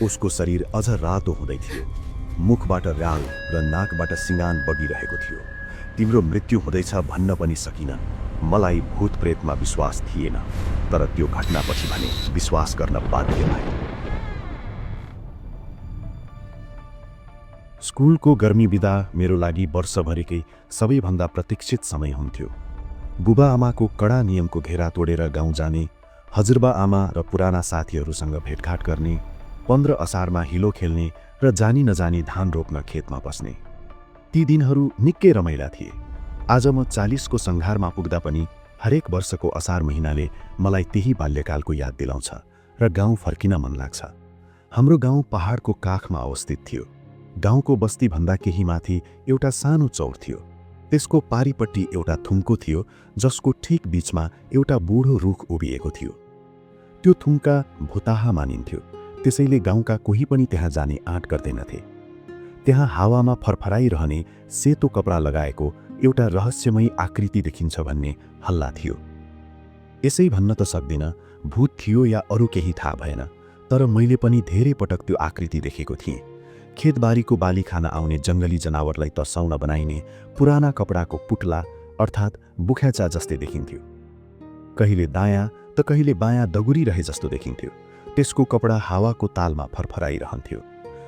उसको शरीर अझ रातो हुँदै थियो। मुखबाट र्याल र नाकबाट सिँगान बगिरहेको थियो। तिम्रो मृत्यु हुँदैछ भन्न पनि सकिन। मलाई भूत प्रेतमा विश्वास थिएन, तर त्यो घटनापछि भने विश्वास गर्न बाध्य भए। स्कुलको गर्मी बिदा मेरो लागि वर्षभरिकै सबैभन्दा प्रतीक्षित समय हुन्थ्यो। बुबा आमाको कडा नियमको घेरा तोडेर गाउँ जाने, हजुरबा आमा र पुराना साथीहरूसँग भेटघाट गर्ने, 15 असारमा हिलो खेल्ने र जानी नजानी धान रोप्न खेतमा बस्ने। ती दिनहरू निकै रमाइला थिए। आज म 40 को सङ्घारमा पुग्दा पनि हरेक वर्षको असार महिनाले मलाई त्यही बाल्यकालको याद दिलाउँछ र गाउँ फर्किन मन लाग्छ। हाम्रो गाउँ पहाडको काखमा अवस्थित थियो। गाउँको बस्तीभन्दा केही माथि एउटा सानो चौर थियो। त्यसको पारिपट्टि एउटा थुम्को थियो, जसको ठिक बीचमा एउटा बुढो रुख उभिएको थियो। त्यो थुम्का भुताहा मानिन्थ्यो, त्यसैले गाउँका कोही पनि त्यहाँ जाने आँट गर्दैनथे। त्यहाँ हावामा फरफराइरहने सेतो कपडा लगाएको एउटा रहस्यमयी आकृति देखिन्छ भन्ने हल्ला थियो। यसै भन्न त सक्दिनँ भूत थियो या अरू केही थाहा भएन, तर मैले पनि धेरै पटक त्यो आकृति देखेको थिएँ। खेतबारीको बाली खान आउने जङ्गली जनावरलाई तर्साउन बनाइने पुराना कपडाको पुतला अर्थात् बुख्याचा जस्तै देखिन्थ्यो। कहिले दायाँ त कहिले बायाँ दगुरिरहे जस्तो देखिन्थ्यो। त्यसको कपडा हावाको तालमा फरफराइरहन्थ्यो।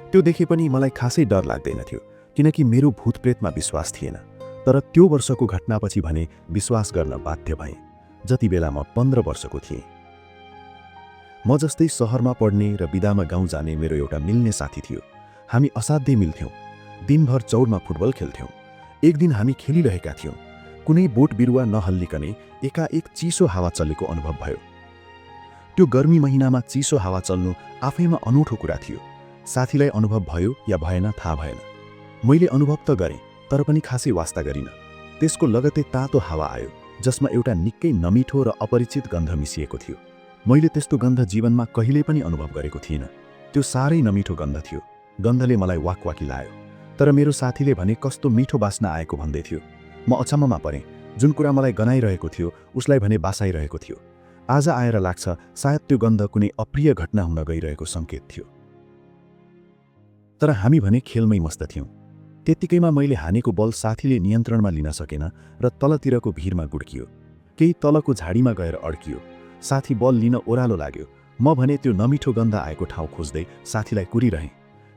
त्यो देखे पनि मलाई खासै डर लाग्दैनथ्यो, किनकि मेरो भूतप्रेतमा विश्वास थिएन। तर त्यो वर्षको घटनापछि भने विश्वास गर्न बाध्य भएँ, जति बेला म 15 वर्षको थिएँ। म जस्तै सहरमा पढ्ने र बिदामा गाउँ जाने मेरो एउटा मिल्ने साथी थियो। हामी असाध्यै मिल्थ्यौँ। दिनभर चौरमा फुटबल खेल्थ्यौँ। एक दिन हामी खेलिरहेका थियौँ। कुनै बोट बिरुवा नहल्लिकनै एकाएक चिसो हावा चलेको अनुभव भयो। त्यो गर्मी महिनामा चिसो हावा चल्नु आफैमा अनौठो कुरा थियो। साथीलाई अनुभव भयो या भएन थाहा भएन। मैले अनुभव त गरेँ, तर पनि खासै वास्ता गरिनँ। त्यसको लगतै तातो हावा आयो, जसमा एउटा निकै नमिठो र अपरिचित गन्ध मिसिएको थियो। मैले त्यस्तो गन्ध जीवनमा कहिल्यै पनि अनुभव गरेको थिइनँ। त्यो साह्रै नमिठो गन्ध थियो। गन्धले मलाई वाकवाकी लायो। तर मेरो साथीले भने कस्तो मिठो बास्ना आएको भन्दै थियो। म अचम्ममा परेँ। जुन कुरा मलाई गनाइरहेको थियो उसलाई भने बासाइरहेको थियो। आज आएर लाग्छ सायद त्यो गन्ध कुनै अप्रिय घटना हुन गइरहेको सङ्केत थियो। तर हामी भने खेलमै मस्त थियौँ। त्यत्तिकैमा मैले हानेको बल साथीले नियन्त्रणमा लिन सकेन र तलतिरको भिरमा गुड्कियो। केही तलको झाडीमा गएर अड्कियो। साथी बल लिन ओह्रालो लाग्यो। म भने त्यो नमिठो गन्ध आएको ठाउँ खोज्दै साथीलाई कुरिरहेँ।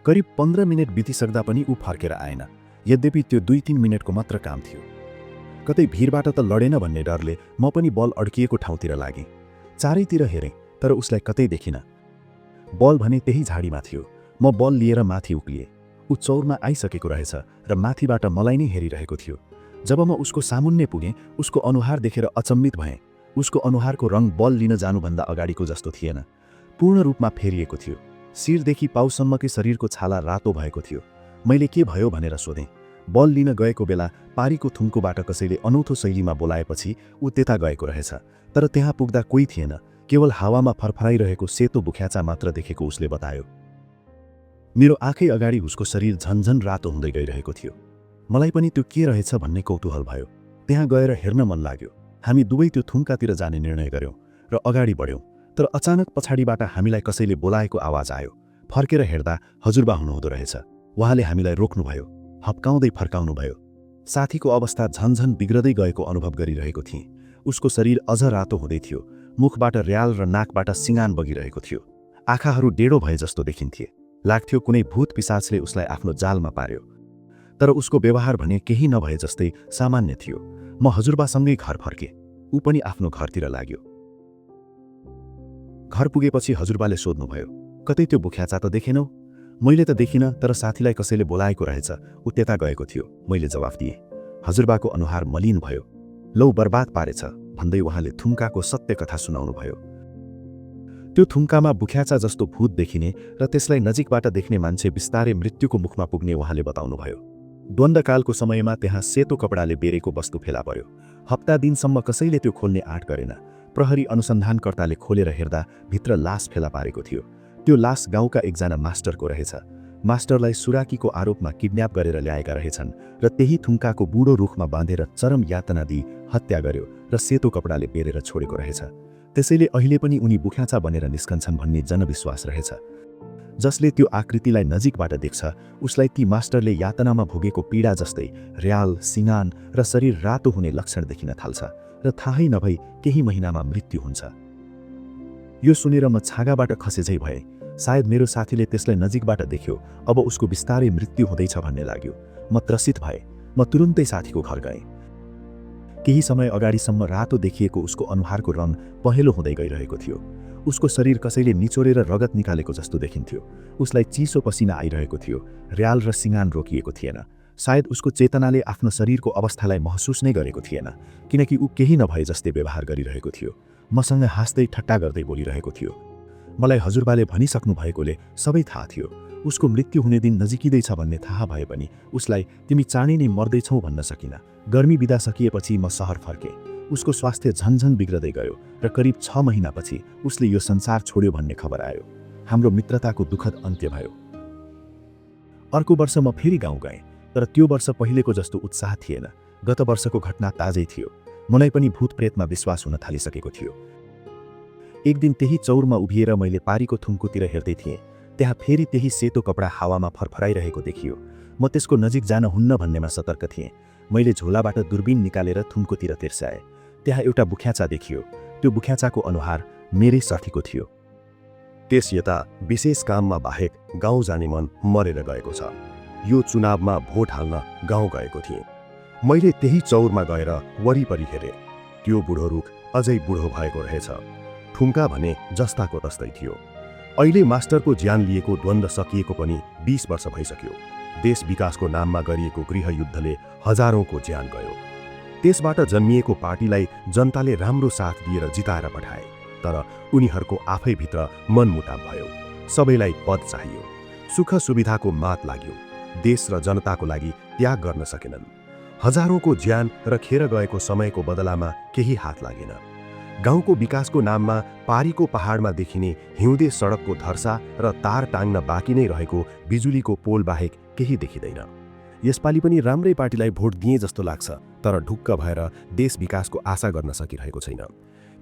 करिब 15 मिनट बितिसक्दा पनि ऊ फर्केर आएन। यद्यपि त्यो 2-3 मिनटको मात्र काम थियो। कतै भिरबाट त लडेन भन्ने डरले म पनि बल अड्किएको ठाउँतिर लागेँ। चारैतिर हेरेँ, तर उसलाई कतै देखिनँ। बल भने त्यही झाडीमा थियो। म बल लिएर माथि उक्लिएँ। ऊ चौरमा आइसकेको रहेछ र माथिबाट मलाई नै हेरिरहेको थियो। जब म उसको सामुन्ने पुगेँ, उसको अनुहार देखेर अचम्मित भएँ। उसको अनुहारको रङ बल लिन जानुभन्दा अगाडिको जस्तो थिएन। पूर्ण रूपमा फेरिएको थियो। शिरदेखि पाउसम्मकै शरीरको छाला रातो भएको थियो। मैले के भयो भनेर सोधेँ। बल लिन गएको बेला पारीको थुम्कोबाट कसैले अनौठो शैलीमा बोलाएपछि ऊ त्यता गएको रहेछ। तर त्यहाँ पुग्दा कोही थिएन। केवल हावामा फरफराइरहेको सेतो बुख्याचा मात्र देखेको उसले बतायो। मेरो आँखै अगाडि उसको शरीर झन्झन रातो हुँदै गइरहेको थियो। मलाई पनि त्यो के रहेछ भन्ने कौतूहल भयो। त्यहाँ गएर हेर्न मन लाग्यो। हामी दुवै त्यो थुम्कातिर जाने निर्णय गर्यौँ र अगाडि बढ्यौँ। तर अचानक पछाडिबाट हामीलाई कसैले बोलाएको आवाज आयो। फर्केर हेर्दा हजुरबा हुनुहुँदो रहेछ। उहाँले हामीलाई रोक्नुभयो। हप्काउँदै फर्काउनुभयो। साथीको अवस्था झन्झन बिग्रदै गएको अनुभव गरिरहेको थिएँ। उसको शरीर अझ रातो हुँदै थियो। मुखबाट र्याल र नाकबाट सिँगान बगिरहेको थियो। आँखाहरू डेढो भए जस्तो देखिन्थे। लाग्थ्यो कुनै भूत पिशाचले उसलाई आफ्नो जालमा पार्यो। तर उसको व्यवहार भने केही नभए जस्तै सामान्य थियो। म हजुरबासँगै घर फर्केँ। ऊ पनि आफ्नो घरतिर लाग्यो। घर पुगेपछि हजुरबाले सोध्नुभयो, कतै त्यो बुख्याचा त देखेनौ? मैले त देखिनँ, तर साथीलाई कसैले बोलाएको रहेछ, ऊ त्यता गएको थियो, मैले जवाफ दिएँ। हजुरबाको अनुहार मलिन भयो। लौ बर्बाद पारेछ भन्दै उहाँले थुम्काको सत्य कथा सुनाउनुभयो। त्यो थुम्कामा बुख्याचा जस्तो भूत देखिने र त्यसलाई नजिकबाट देख्ने मान्छे बिस्तारै मृत्युको मुखमा पुग्ने उहाँले बताउनुभयो। द्वन्द्वकालको समयमा त्यहाँ सेतो कपडाले बेरेको वस्तु फेला पर्यो। हप्ता दिनसम्म कसैले त्यो खोल्ने आँट गरेन। प्रहरी अनुसन्धानकर्ताले खोलेर हेर्दा भित्र लास फेला पारेको थियो। त्यो लास गाउँका एकजना मास्टरको रहेछ। मास्टरलाई सुराकीको आरोपमा किडन्याप गरेर ल्याएका रहेछन् र त्यही थुम्काको बुढो रुखमा बाँधेर चरम यातना दिई हत्या गर्यो र सेतो कपडाले बेरेर छोडेको रहेछ। त्यसैले अहिले पनि उनी बुख्याचा बनेर निस्कन्छन् भन्ने जनविश्वास रहेछ। जसले त्यो आकृतिलाई नजिकबाट देख्छ उसलाई ती मास्टरले यातनामा भोगेको पीडा जस्तै र्याल, सिङान र शरीर रातो हुने लक्षण देखिन थाल्छ र थाहै नभई केही महिनामा मृत्यु हुन्छ। यो सुनेर म छागाबाट खसेझै भएँ। सायद मेरो साथीले त्यसलाई नजिकबाट देख्यो, अब उसको बिस्तारै मृत्यु हुँदैछ भन्ने लाग्यो। म त्रसित भएँ। म तुरुन्तै साथीको घर गएँ। केही समय अगाडिसम्म रातो देखिएको उसको अनुहारको रङ पहेँलो हुँदै गइरहेको थियो। उसको शरीर कसैले निचोरेर रगत निकालेको जस्तो देखिन्थ्यो। उसलाई चिसो पसिना आइरहेको थियो। र्याल र सिङान रोकिएको थिएन। सायद उसको चेतनाले आफ्नो शरीरको अवस्थालाई महसुस नै गरेको थिएन, किनकि ऊ केही नभए जस्तै व्यवहार गरिरहेको थियो। मसँग हाँस्दै ठट्टा गर्दै बोलिरहेको थियो। मलाई हजुरबाले भनिसक्नु भएकोले सबै थाहा थियो। उसको मृत्यु हुने दिन नजिकिँदैछ भन्ने थाहा भए पनि उसलाई तिमी चाँडै नै मर्दैछौ भन्न सकिनँ। गर्मी बिदा सकिएपछि म सहर फर्केँ। उसको स्वास्थ्य झन्झन बिग्रदै गयो र करिब 6 महिनापछि उसले यो संसार छोड्यो भन्ने खबर आयो। हाम्रो मित्रताको दुःखद अन्त्य भयो। अर्को वर्ष म फेरि गाउँ गएँ, तर त्यो वर्ष पहिलेको जस्तो उत्साह थिएन। गत वर्षको घटना ताजै थियो। मलाई पनि भूत प्रेतमा विश्वास हुन थालिसकेको थियो। एक दिन त्यही चौरमा उभिएर मैले पारीको थुम्कोतिर हेर्दै थिएँ। त्यहाँ फेरि त्यही सेतो कपडा हावामा फरफराइरहेको देखियो। म त्यसको नजिक जान हुन्न भन्नेमा सतर्क थिएँ। मैले झोलाबाट दूरबीन निकालेर थुम्कोतिर तिर्साएँ। त्यहाँ एउटा बुख्याचा देखियो। त्यो बुख्याचाको अनुहार मेरै साथीको थियो। त्यस यता विशेष काममा बाहेक गाउँ जाने मन मरेर गएको छ। यो चुनावमा भोट हाल्न गाउँ गएको थिएँ। मैले त्यही चौरमा गएर वरिपरि हेरेँ। त्यो बुढो रुख अझै बुढो भएको रहेछ। ठुम्का भने जस्ताको तस्तै थियो। अहिले मास्टरको ज्यान लिएको द्वन्द्व सकिएको पनि 20 वर्ष भइसक्यो। देश विकासको नाममा गरिएको गृहयुद्धले हजारौंको ज्यान गयो। त्यसबाट जन्मिएको पार्टीलाई जनताले राम्रो साथ दिएर जिताएर पठाए, तर उनीहरूको आफैभित्र मनमुटाव भयो। सबैलाई पद चाहियो, सुख सुविधाको मात लाग्यो। देश र जनताको लागि त्याग गर्न सकेनन्। हजारौंको ज्यान र खेर गएको समयको बदलामा केही हात लागेन। गाउँको विकासको नाममा पारीको पहाडमा देखिने हिउँदे सडकको धर्सा र तार टाङ्न बाँकी नै रहेको बिजुलीको पोल बाहेक केही देखिँदैन। यसपालि पनि राम्रै पार्टीलाई भोट दिए जस्तो लाग्छ, तर ढुक्क भएर देश विकासको आशा गर्न सकिरहेको छैन।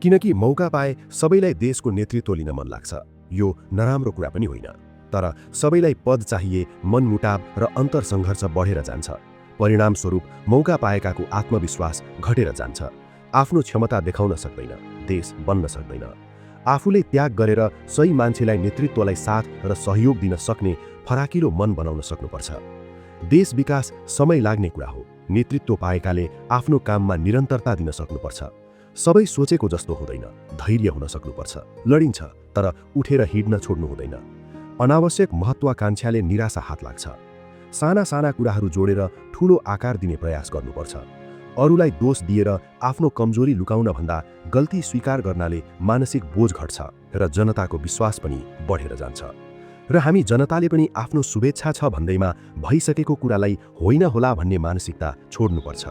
किनकि मौका पाए सबैलाई देशको नेतृत्व लिन मन लाग्छ। यो नराम्रो कुरा पनि होइन, तर सबैलाई पद चाहिए, मनमुटाव र अन्तरसङ्घर्ष बढेर जान्छ। परिणामस्वरूप मौका पाएकाको आत्मविश्वास घटेर जान्छ। आफ्नो क्षमता देखाउन सक्दैन, देश बन्न सक्दैन। आफूले त्याग गरेर सही मान्छेलाई नेतृत्वलाई साथ र सहयोग दिन सक्ने फराकिलो मन बनाउन सक्नुपर्छ। देश विकास समय लाग्ने कुरा हो। नेतृत्व पाएकाले आफ्नो काममा निरन्तरता दिन सक्नुपर्छ। सबै सोचेको जस्तो हुँदैन। धैर्य हुन सक्नुपर्छ। लडिन्छ, तर उठेर हिड्न छोड्नु हुँदैन। अनावश्यक महत्वाकांक्षाले निराशा हात लाग्छ। साना साना कुराहरू जोडेर ठूलो आकार दिने प्रयास गर्नुपर्छ। अरूलाई दोष दिएर आफ्नो कमजोरी लुकाउन भन्दा गल्ती स्वीकार गर्नाले मानसिक बोझ घट्छ र जनताको विश्वास पनि बढेर जान्छ। र हामी जनताले पनि आफ्नो शुभेच्छा छ भन्दैमा भइसकेको कुरालाई होइन होला भन्ने मानसिकता छोड्नुपर्छ।